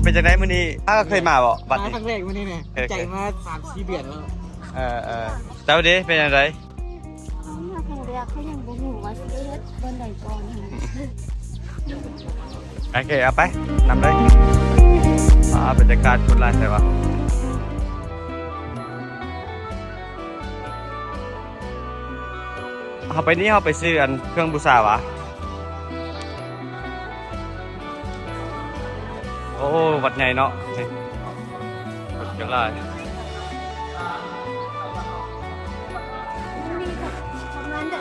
ປັນຈັ່ງໃດມື້ນີ້? ອ້າວ ເຄີຍມາບໍ່ວັດນີ້? ມາຄັ້ງແລກມື້ນີ້ແຫຼະ. ເຄີຍ ໃຈມາສາມສີ່ເດືອນແລ້ວ. ເອີໆ ເຈົ້າເດ ເປັນຈັ່ງໃດ? ມາຄັ້ງແລກ ເຂົາຍັງບໍ່ຮູ້ວ່າຊິໄດ້ເຮັດບ່ອນໃດກ່ອນ. ໂອເຄ ເອົາໄປ ນຳເລີຍ. ອ່າ ບັນຍາກາດຄົນຫຼາຍແທ້ວ່າ. ເຮົາໄປນີ້ ເຮົາໄປຊື້ອັນເຄື່ອງບູຊາຫວາ? ໂອ້ ວັດໃຫຍ່ເນາະ ນີ້ ຄົນກໍຫຼາຍ. ປະມານໃດ?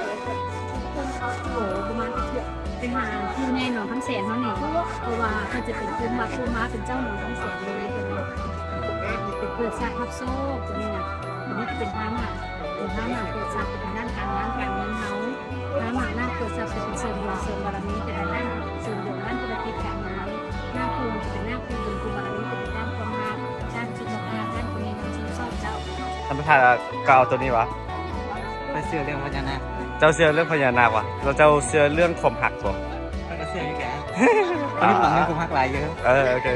ຄົນເຂົາ ໂອ້ ປະມານຈັກເທື່ອ? ໄປຫາຜູ້ໃຫຍ່ໜອງຄຳແສນເຮົານີ້ ເພາະວ່າເພິ່ນຈະເປັນຄຸມວັດຄຸມວາ ເປັນເຈົ້າໜອງຄຳແສນຢູ່ໃນຕົວນີ້. ເປີດຊັບຮັບໂຊກຕົວນີ້ນະ ຕົວນີ້ຈະເປັນພະນາງ ເປັນພະນາງເປີດຊັບ ເປັນດ້ານການງານການເງິນເຮົາ. ພະນາງນາງເປີດຊັບຈະເປັນເສີມດວງເສີມບາລະມີ ຈະເປັນດ້ານເສີມດວງດ້ານທຸລະກິດການງານ. ນາງຄູຈະເປັນນາງຄູບຸນຄູບາລະມີ ຈະເປັນດ້ານຄວາມຮັກ ດ້ານສຸຂະພາບ ດ້ານຄວາມມີເງິນສິນຊອດເຈົ້າ. ທ່ານປະທານກໍເອົາຕົວນີ້ຫວາ? ຂ້ອຍເຊື່ອເລື່ອງພະຍານາກ. ເຈົ້າເຊື່ອເລື່ອງພະຍານາກຫວາ? ແລ້ວເຈົ້າເຊື່ອເລື່ອງຄວາມຮັກບໍ່? ຂ້ອຍກໍເຊື່ອຢູ່ແຫຼະ. ຂ້ອຍຜິດຫວັງເລື່ອງຄວາມຮັກຫຼາຍຢູ່. ເອີ ໂອເຄ.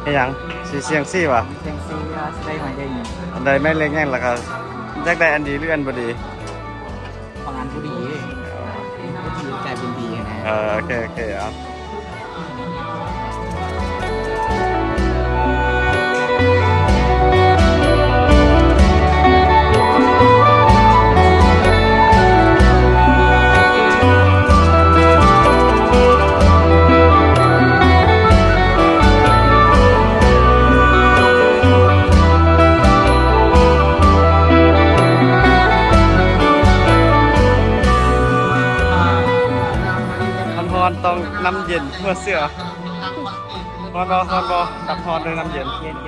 ອີຫຍັງ? ຊິສ່ຽງຊີຫວາ? ສ່ຽງຊີວ່າຊິໄດ້ໝາຍເລກຫຍັງ? ໄດ້ໝາຍເລກຫຍັງ ແລ້ວກໍຢາກໄດ້ອັນດີ ຫຼື ອັນບໍ່ດີ? ບາງອັນບໍ່ດີເດ້ ບໍ່ດີກາຍເປັນດີນະ. ເອີ ໂອເຄ ໂອເຄ ເອົາ. ຮ້ອນໆ ຕ້ອງນ້ຳເຢັນຫົວເສືອ. ຮ້ອນບໍ່? ຮ້ອນບໍ່? ຕັກຮ້ອນດ້ວຍນ້ຳເຢັນ. ເຢັນໆ. ເ